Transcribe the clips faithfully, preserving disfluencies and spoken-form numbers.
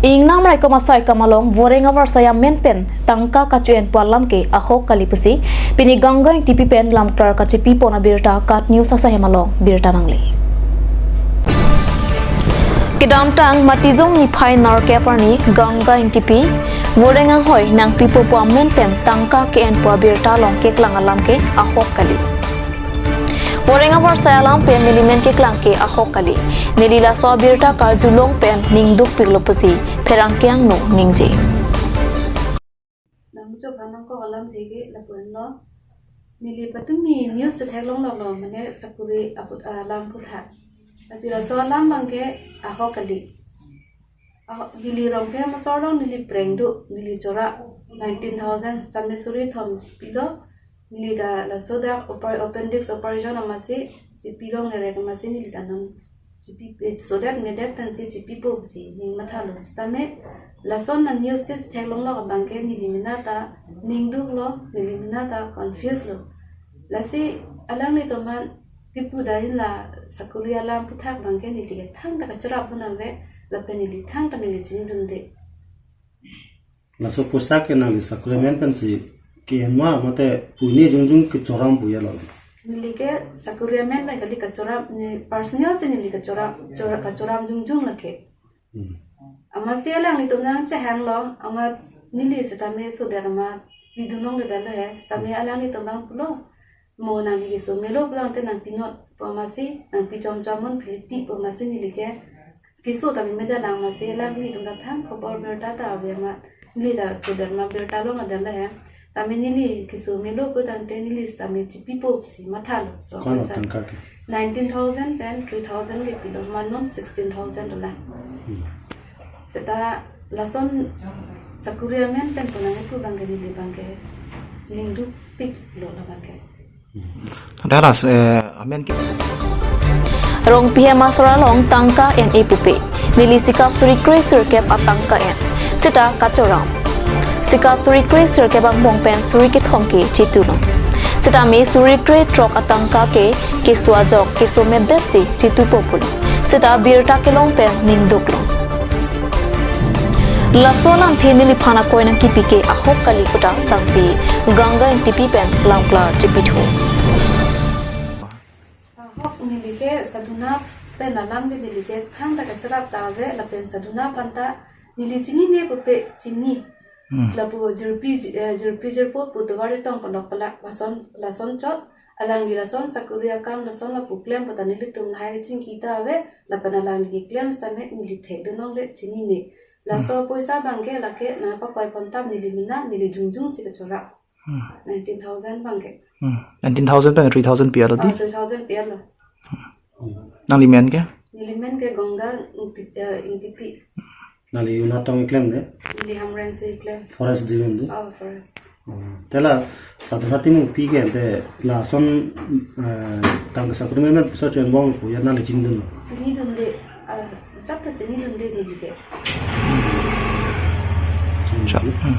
Ingnam raikom asai kam along voreng avarsai amen pen tangka kacho-enpo alam ke ahok kali pusi pini Ganga Engtipi pen lamklar kachipi pon abirta KAT News asai hem along birta nangle. Kedamtang Matijong niphai nerkep arni Ganga Engtipi voreng anghoi nangpipo pu amen pen tangka ke-enpo abirta along keklang alam ke ahok kali. Voreng avarsai alam pen neli men keklang ke ahok kali. Neli laso abirta karjulong pen ningdukpiklo pusi pherangke angno ningje. Nangcho phanang ko alam thege lapu-anlo. Neli patumi news chetheklong lok lo, mane sakuri aput alam aphuthak. Lasi laso alam abangke ahok kali. Ahok, neli Rongphim asor along neli preng do, neli chora nineteen thousand, sitame suri thom pilo, neli ta laso dak opar-, appendix operation amatsi chipilong erek amatsi neli ta non chipi, eh, sodet medet pensi chipipo pusi ning mathalo. Sitame lason na news ke theklong lok abangke neli mena ta ningduklo, neli mena ta confuse lo. Lasi alanglitum aphan pipu dahin la sakuri alam aphuthak abangke neli ke thangta kachorap pon ave, lapen neli thangta neli chinidunde. Laso poisa ke nangli sakuri amen pensi ke-en ma mate pune jongjong kachorap pu ya lo? Neli ke sakuri amen pen kali kachorap, ne personal si neli kachorap, chora-, kachorap jongjong lake. Hmm. Amatsi alanglitum nangchehanglo, amat neli sitame sodet amat pidunlongledet lo he, sitame alanglitum abang pulo. Mo nangpi keso melo pulang te nangpi notpo amatsi, nangpi chomchom un philipi pu amatsi neli ke keso tame medalang amatsi alanglitum ta thang khobor birta ta ave amat neli ta sodet amat birta longledet lo he. Tame neli keso melo pu tangte neli tame chipipo pusi mathalo. So, kono kosa tangka ke? Nineteen thousand pen three thousand ke pilo, ma non sixteen thousand dolang. Hmm. Seta lason sakuri amen pen ponang ipu abangke neli abangke ningdukpiklo la abangke. Dalas, eh, amen ke. Rongpi hem asor along tangka en-e pupe. Neli sika suri kre sirkep atangka en. Seta kachorap. Sika suri kre sirkep angbong pen suri kethom ke chitulong. Sitame suri kre throk atangka ke keso ajok keso medet si chitupo pulo. Seta birta kelong pen ningduklo. Laso alamthe neliphan akoi nangkipi ke ahok kali puta sangpi Ganga Engtipi pen lamklar chipithu. Ahok, neli ke sadhuna pen alam ke neli ke thangta kachorap ta ave, lapen sadhuna aphanta neli chinine pupe chini. Hmm. Lapu jirpi, eh, jirpi jirpo pu tovar tong palok palak lason, lason chot, alangli lason sakuri akam lason lapu klempo ta nelitum lahai chingki ta ave, lapen alangli keklem sitame neli thekdunlongle chinine. Laso, hmm, poisa abangke lake nangpakoi pon tap neli mena, neli jongjong si kachorap. Hmm. Nineteen thousand abangke. Hmm. Nineteen thousand pen three thousand P R lo di? Ah, three thousand P R lo. Nangli men ke? Neli men ke Ganga Engti-, eh, Engtipi. Nangli unat tong keklem de? Neli Hamren si keklem. Forest Division de? Oh, forest. Oh. Te la sadhuna timu pi ke te lason, eh, tangka sakuri amen pen poisa cho-enbompo ya nangli chinidun? Chinidunde, ah, chapta chinidunde neli ke. Chap. Hmm.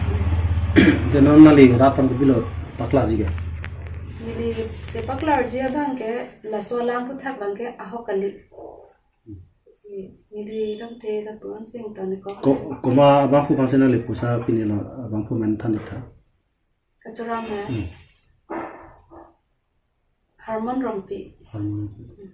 Te non nangli rat aphan kopilo paklarji ke? Neli kepaklarji abangke laso alam aphuthak abangke ahok kali. Si, neli lamthe lapu-an sing tone ko. Ko-, komat abangphu aphansi nangli poisa pinelo, abangphu amen than-ik tha. Kachorap he. Hmm. Harmon Rongpi. Harmon Rongpi. Hmm.